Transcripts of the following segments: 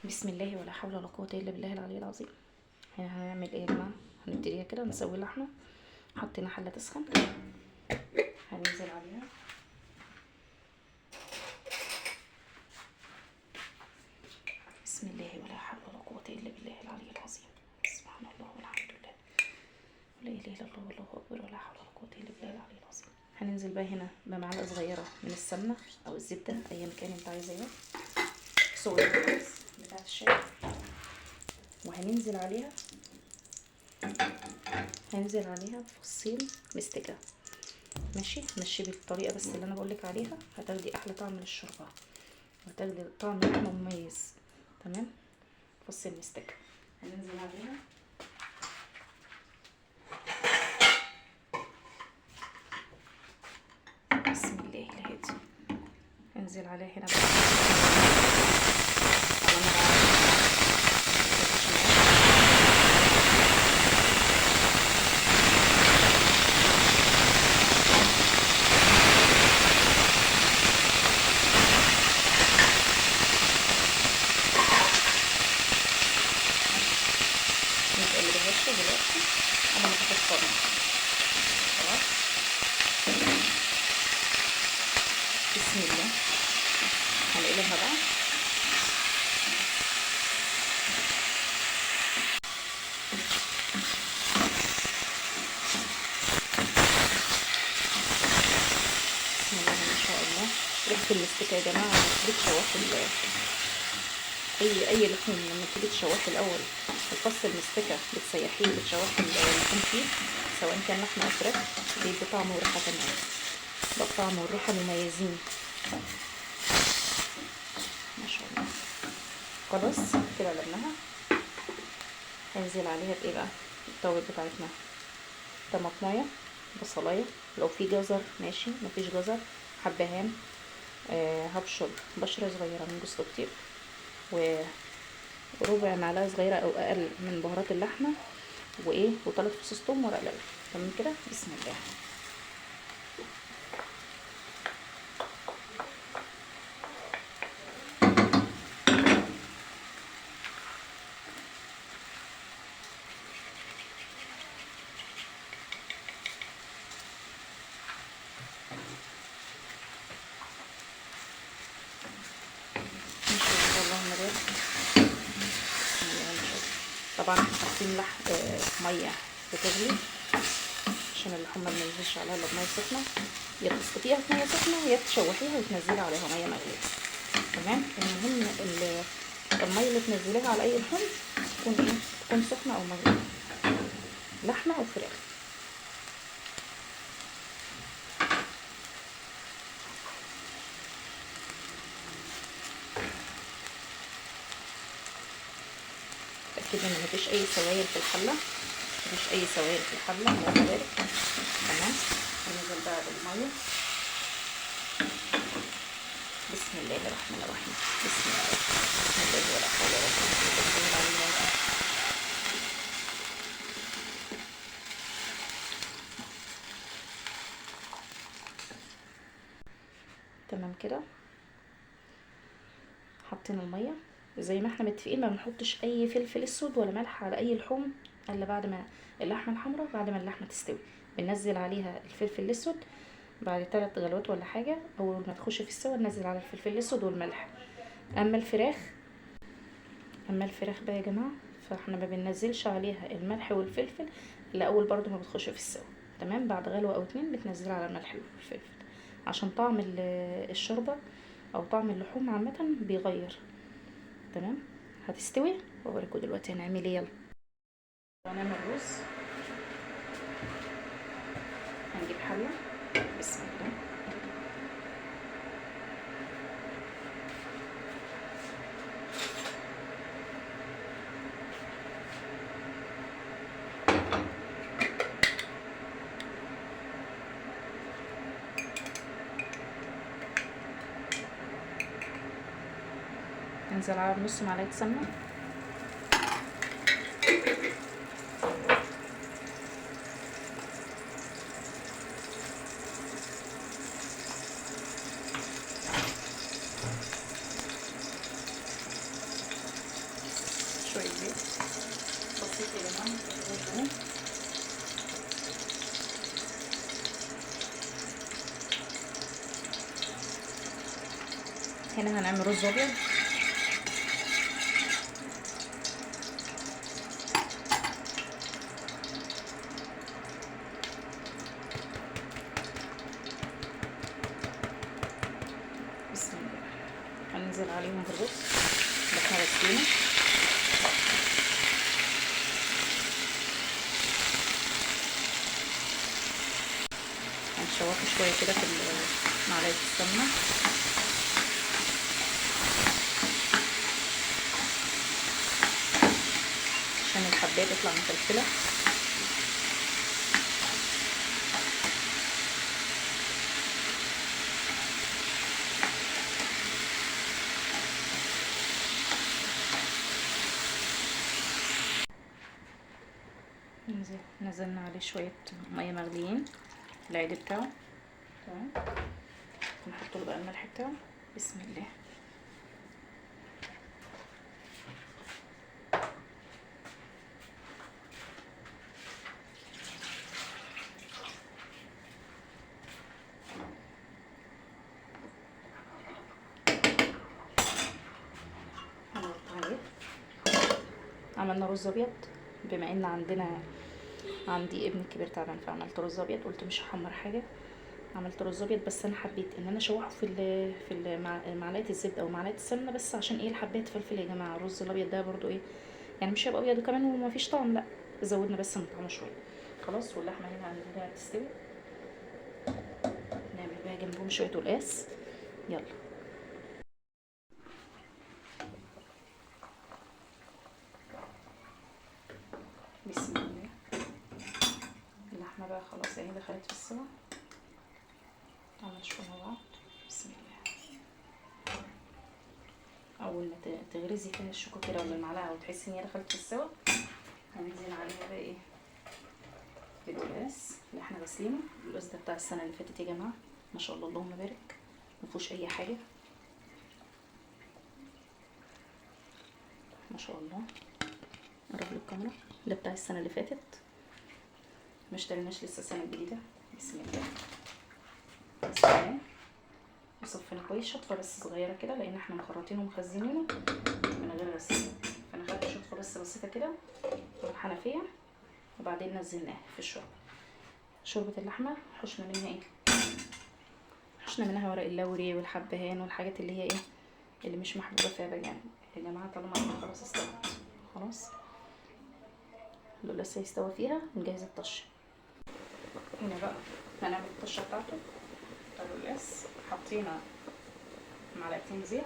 بسم الله ولا حول ولا قوة الا بالله العلي العظيم. هنعمل ايه يا جماعة؟ هنبتديها كده، نسوي لحمه. حطينا حله تسخن، هننزل عليها بسم الله ولا حول ولا قوة الا بالله العلي العظيم. سبحان الله والحمد لله ولا اله الا الله والله اكبر ولا حول ولا قوة الا بالله العلي العظيم. هننزل بقى هنا بمعلقه صغيرة من السمنة او الزبدة، ايا كان انت عايزاه، صغيرة خالص بتاعه الشاي. وهننزل عليها، هننزل عليها بفصين مستكه. ماشي، مشي بالطريقة بس اللي انا بقولك عليها، هتاخدي احلى طعم للشوربه وهتاخدي طعم لحمه مميز. تمام، فصين مستكه هننزل عليها. بسم الله الهادي. هنزل عليها هنا بقى على نار ما تقلبهاش دلوقتي، انا ما هحط صدمة. خلاص، بسم الله. هنقلبها بقى. بسم الله ما شاء الله. ريحة المستكة يا جماعة لما تيجي تشوحي اي لحوم، لما تيجي تشوحي الاول الفص المستكة بتسيحيه وبتشوحي اللحوم فيه، سواء كان لحمة او فراخ، بيدي طعم وريحة تمام، بقى طعم والريحة مميزين ما شاء الله. خلاص كده قلبناها. هنزل عليها بايه بقى؟ التوابل بتاعتنا، طماطمايه، بصلايه، لو في جزر ماشي، مفيش جزر حبهان، هبشر بشره صغيرة من جوز الطيب، وربع معلقه صغيرة او اقل من بهارات اللحمة، وايه، وثلاث فصوص ثوم ورق لورا. تمام كده، بسم الله. اللهم بارك. بسم الله ما شاء الله. طبعا احنا حاطين لحم مية بتغلي عشان اللحوم ما بننزلش عليها الا بميه سخنة، يا تسقطيها في مية سخنة يا تشوحيها وتنزلي عليها مية مغليه. تمام. المهم المية اللي تنزليها على اي لحوم تكون ايه؟ تكون سخنة او مغليه، لحمه او فراخ. اتاكد ان مفيش اي سوائل في الحلة، مفيش اي سوائل في الحلة، اللهم بارك. تمام، هننزل بقى بالمية. بسم الله الرحمن الرحيم. بسم الله، بسم الله ولا حول ولا قوة الا بالله العلي العظيم. تمام كده، حطينا المية زي ما احنا متفقين، ما بنحطش اي فلفل اسود ولا ملح على اي لحوم الا بعد ما اللحمة الحمراء، بعد ما اللحمة تستوي بننزل عليها الفلفل الاسود بعد 3 غلوات ولا حاجة. اول ما تخش في السوا ننزل على الفلفل الاسود والملح. اما الفراخ بقى يا جماعة، فاحنا ما بننزلش عليها الملح والفلفل الا اول برضو ما بتخش في السوا. تمام، بعد غلوه او 2 بتنزل على الملح والفلفل عشان طعم الشوربة او طعم اللحوم عامة بيغير. تمام، هتستوي واوريكم دلوقتي هنعمل ايه. يلا هنعمل رز. هنجيب حله، بسم الله. ننزل على نص معلقه سمنه، هنا هنعمل رز ابيض. بسم الله. هننزل عليهم بالرز اللي احنا غسلينه. هنشوحه شوية كده في معلقه السمنة. عشان الحبايه تطلع مفلفله. نزلنا عليه شوية مية مغليين العيد بتاعه. تمام. نحط له بقى الملح بتاعه. بسم الله. هنحط عليه. عملنا رز ابيض، بما ان عندي ابن كبير تعبان، فعملت رز ابيض. قلت مش هحمر حاجة، عملت رز ابيض. بس انا حبيت ان انا اشوحه في معلقه الزبدة او معلقه السمنة، بس عشان ايه؟ الحبايه تفلفل يا جماعة. الرز الابيض ده برضو ايه يعني، مش هيبقى ابيض كمان ومفيش طعم، لا زودنا بس من طعمه شوية. خلاص. واللحمة هنا عندنا تستوي، نعمل بقى جنبهم شوية قلقاس. يلا. بسم الله. اللحمة بقى خلاص اهي دخلت في السوا. تعالوا نشوف مع بعض. بسم الله. اول ما تغرزي فيها الشوكة كده ولا المعلقة وتحسي ان هي دخلت في السوا، هننزل عليها بقى ايه؟ القلقاس اللي احنا غسلينه. القلقاس ده بتاع السنة اللي فاتت يا جماعة، ما شاء الله اللهم بارك، مفيهوش اي حاجة ما شاء الله. قرب للكاميرا. ده بتاع السنة اللي فاتت، ما اشتريناش لسه السنة الجديدة. بسم الله. بسم الله. وصفينا كويس، شطفه بس صغيرة كده لان احنا مخرطينه ومخزنينه من غير غسيل، فانا خدت شطفه بس بسيطة كده من الحنفية، وبعدين نزلناه في الشوربة. شوربة اللحمة حشنا منها ايه؟ حشنا منها ورق اللوري والحبهان والحاجات اللي هي ايه اللي مش محبوبه فيها بقى يعني يا جماعة. طالما خلاص استوت، خلاص لسه يستوى فيها، نجهز الطشه. هنا بقى هنعمل الطشه بتاعته بتاع القلقاس. حطينا معلقتين زيت،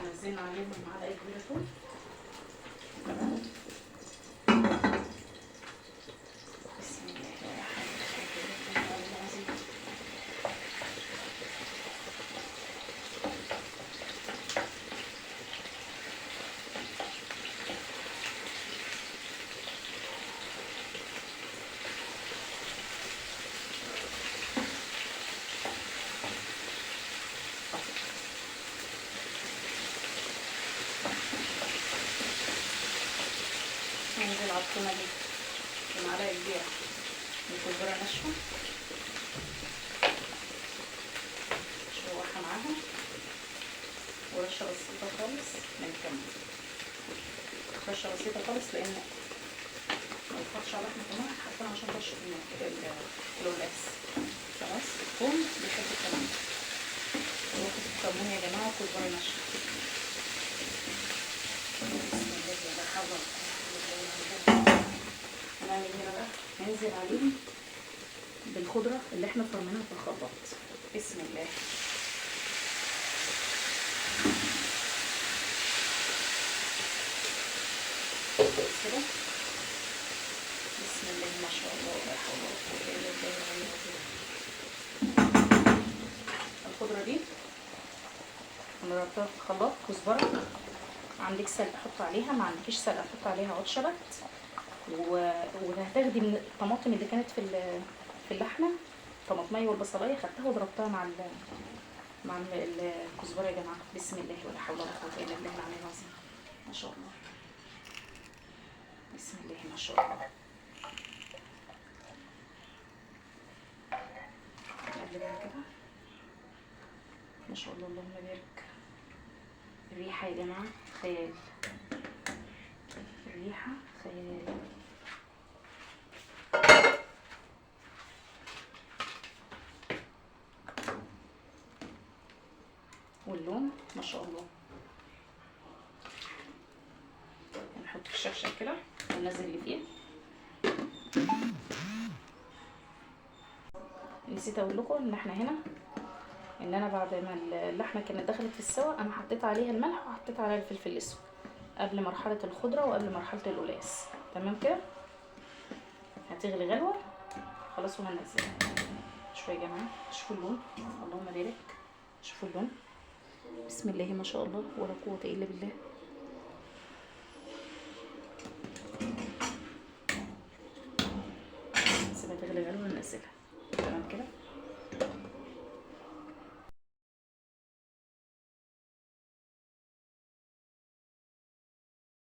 نزلنا عليهم معلقه كبيرة ثوم. تمام. بسم الله الرحمن الرحيم. هنزل على التومه دي بمعلقه كبيرة من كزبره ناشفة، شوحها معاها، ورشه بسيطة خالص من الكمون، رشه بسيطة خالص لان ما يتحطش على لحمه كمان، حاطينها عشان رشه القلقاس. خلاص. الثوم بيحب الكمون، واخد الكمون يا جماعة وكزبره ناشفة. بسم الله لا حول ولا قوة. هنعمل هنا بقى، هننزل عليهم بالخضره اللي احنا فرمناها في الخلاط. بسم الله. كده. بسم الله ما شاء الله لا حول ولا قوة الا بالله العلي العظيم. الخضرة دي انا ضربتها في الخلاط. كزبره عندك سلق حط عليها، ما عندكيش سلق حط عليها عود شبت، وهتاخدي من الطماطم اللي كانت في اللحمة، الطماطميه والبصلايه خدتها وضربتها مع الكزبره يا جماعة. بسم الله ولا حول ولا قوة الا بالله العلي العظيم. ما شاء الله. بسم الله ما شاء الله. نقلبها كده. ما شاء الله اللهم بارك. الريحة يا جماعة خيال، الريحة خيال. واللون ما شاء الله. هنحط في الشفشق كده وننزل اللي فيه. نسيت اقول لكم ان احنا هنا، ان انا بعد ما اللحمة كانت دخلت في السوا انا حطيت عليها الملح وحطيت عليها الفلفل الاسود قبل مرحلة الخضرة وقبل مرحلة القلاص. تمام كده. هتغلي غلوه خلاص وهنزلها. شوفوا يا جماعة، شوفوا اللون، اللهم بارك. شوفوا اللون، بسم الله ما شاء الله ولا قوة الا بالله. سيبها تغلي غلوه وننزلها. تمام كده.